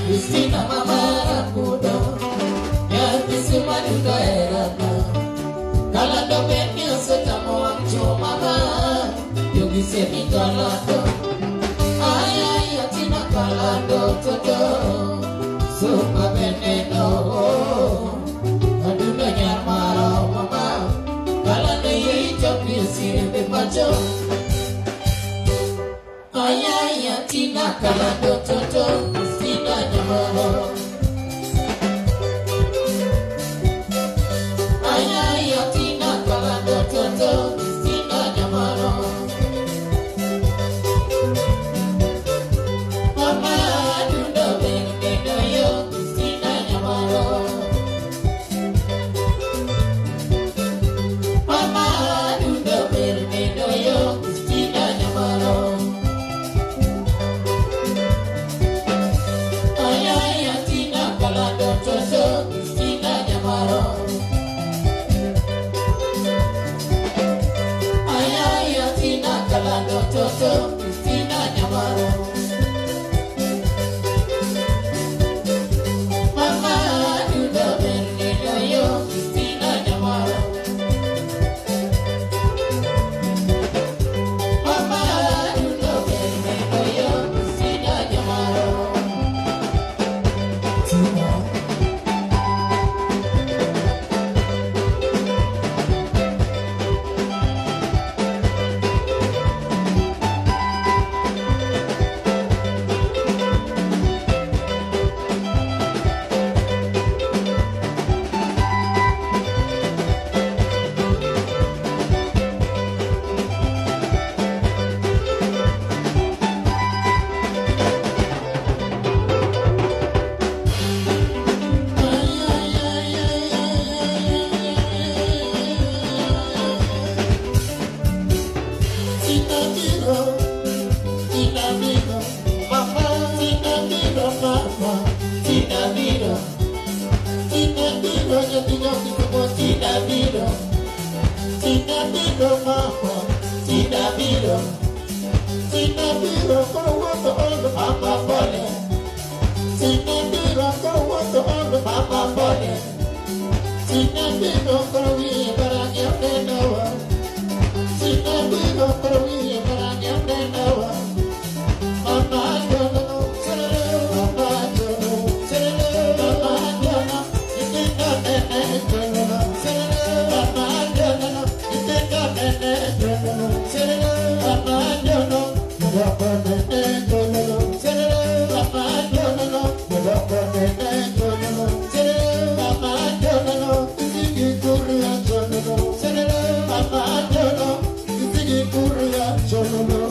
Christina mama rakudo, nyathi sima duto herana. Kalando bende osetamo wang' chuo mama, jogi semi kalando. Ay ay atina kalando toto, suma bende no. Adundo nyar maro mama, kalando yie chopi osirembe pacho. Ay ay atina kalando toto, Christina nyamaro. Ay ay atina kalando toto, Christina nyamaro. Mama adundo bende yo, Christina nyamaro. Mama adundo bende yo, Christina nyamaro. Ay ay atina kalando toto, Christina nyamaro. Ay ay atina kalando toto, Christina nyamaro. Mama adundo bende yo, Christina nyamaro. Mama adundo bende yo, Christina nyamaro. Tina. Ay ay ay ay ay ay ay. Tina biro, Tina biro, mama, Tina biro, mama, Tina biro, Tina biro, nyathi nyathi komo Tina biro, Tina biro, mama, Tina biro, Tina biro, koro wuotho olo mama pole, Tina biro, koro wuotho olo mama pole, Tina biro, koro wiye barang'e onenowa. Tina biro, koro wiye barang'e onenowa. Mama jono, mama jono, mama jono, nyithindo nene jono, mama jono, nyithindo nene jono, mama jono, jodoko nene jono, mama jono, jodoko nene jono, mama jono, isigi kuria jono, mama jono, isigi kuria jono.